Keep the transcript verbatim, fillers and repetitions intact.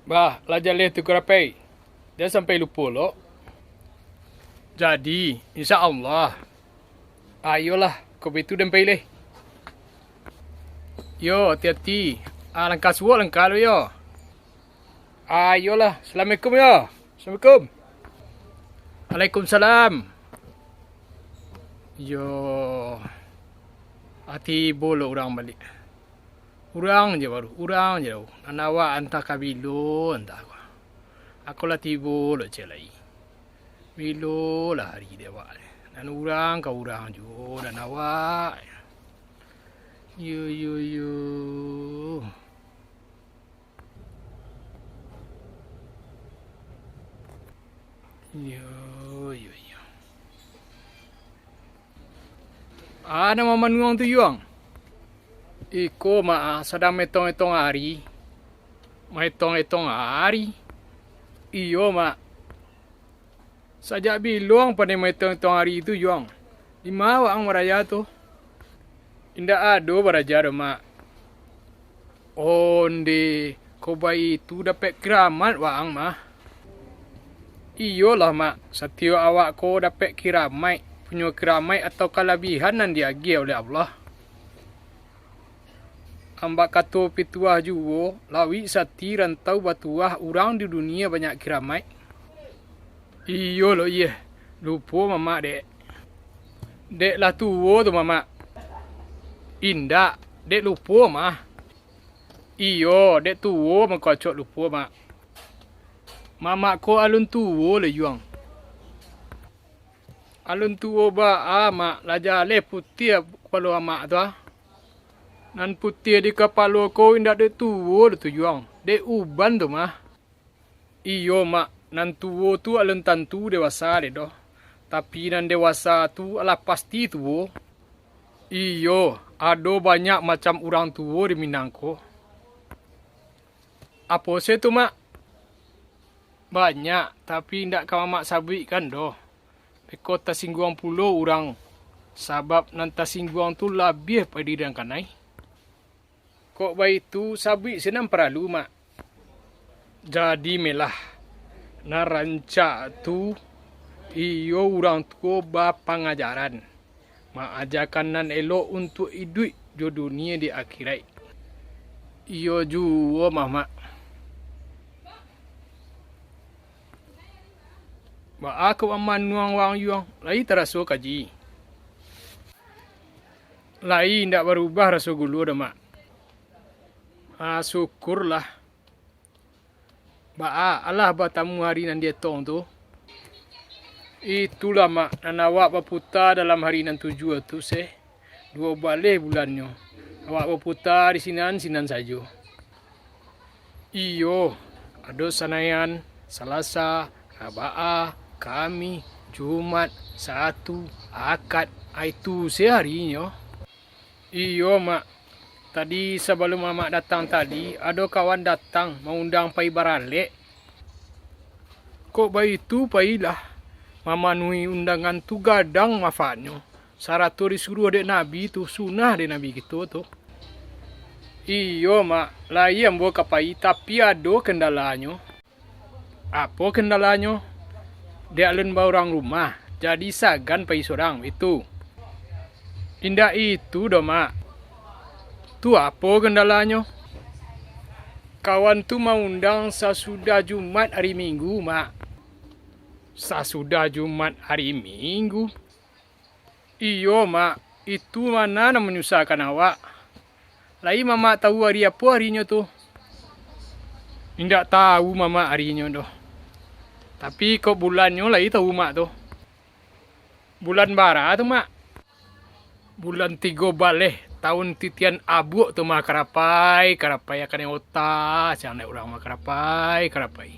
Bah, lah jaleh tu Karapai. Jan sampai lupo lo. Jadi, insya Allah. Ayolah, kopi tu den pai leh. Yo, hati-hati. Ah, langkah suok langkah lo yo. Ayolah, assalamualaikum yo. Assalamualaikum. Waalaikumsalam. Yo, ati bolo urang balik. Urang je baru, urang je dau. Nan awak antah ka bilo, antah ko. Ako lah tibo lo cek lai. Bilo lah hari dek awak. Nan urang ka urang juo, nan awak. Yo, yo, yo. Yo, yo, yo. Ah, nan mamanuang tu, Yuang? Iko, Mak, ah, sadang maetong-etong ari. Maetong-etong ari? Iyo, Mak. Sajak bilo ang pandai maetong-etong ari tu, Yuang? Dima waang baraja tu? Indak ado baraja doh, Mak. Onde, ko baitu dapek kiramat waang mah. Iyolah, Mak, satiok awak ko dapek kiramaik, punyo kiramaik atau kalabihan nan diagiah oleh Allah. Ambak kato pituah juo, lawik sati rantau batuah, urang di dunia banyak kiramaik. Iyo lo, iyeh. Lupo mamak, dek. Dek lah tuo tu, mamak. Indak, dek lupo mah. Iyo, dek tuo mangko acok lupo, mak. Mamak ko alun tuo lai, Yuang. Alun tuo baa, mak, lah jaleh putiah kapalo amak tu, ah. Nan putiah di kapalo ko indak dek tuo tu, Yuang, dek uban tu mah. Iyo, mak, nan tuo tu alun tantu dewasa deh doh, tapi nan dewasa tu alah pasti tuo. Iyo, ado banyak macam urang tuo di Minang ko. Apo se tu, mak? Banyak, tapi indak ka mamak sabuikkan doh. Beko tasingguang pulo urang, sabab nan tasingguang tu labiah padiah dangkanai. Kok baitu, sabuik se nan paralu, mak. Jadi, melah, nan rancak tu, iyo urang tuo bapangajaran, maajakan nan elok untuak iduik jo dunia di akiraik. Iyo juo mah, mak. Baa kok mamanuang waang, Yuang? Lai taraso kaji? Lai indak barubah raso gulo doh, mak. Ah, syukurlah. Baa, alah batamu hari nan dietong tu? Itulah, mak, nan awak baputa dalam hari nan tujuah tu, seh. Duo baleh bulannyo, awak baputa di sinan-sinan sajo. Iyo, ado Sanayan, Salasa, Rabaa, Kamih, Jumat, Sabtu, Akad, a itu se harinyo. Iyo, mak. Tadi sabalun mamak datang tadi, ado kawan datang maundang pai baralek. Kok baitu, pailah, mamanuhi undangan tu gadang manfaatnyo, sarato disuruah dek Nabi tu, sunah dek Nabi kito tu. Iyo, mak, lai ambo ka pai, tapi ado kandalanyo. Apo kandalanyo? Dek alun baurang rumah, jadi sagan pai surang, itu. Indak itu doh, mak. Tu apo kandalanyo? Kawan tu maundang sasudah Jumat ari Minggu, mak. Sasudah Jumat ari Minggu? Iyo, mak. Itu ma nan manyusahkan awak. Lai mamak tahu ari apo arinyo tu? Indak tahu mamak arinyo doh. Tapi kok bulannyo lai tahu mak tu. Bulan bara tu, mak? Bulan tigo baleh, taun titian abuak tu mah, karapai, karapai, akan ota, siang dek urang mah, karapai, karapai.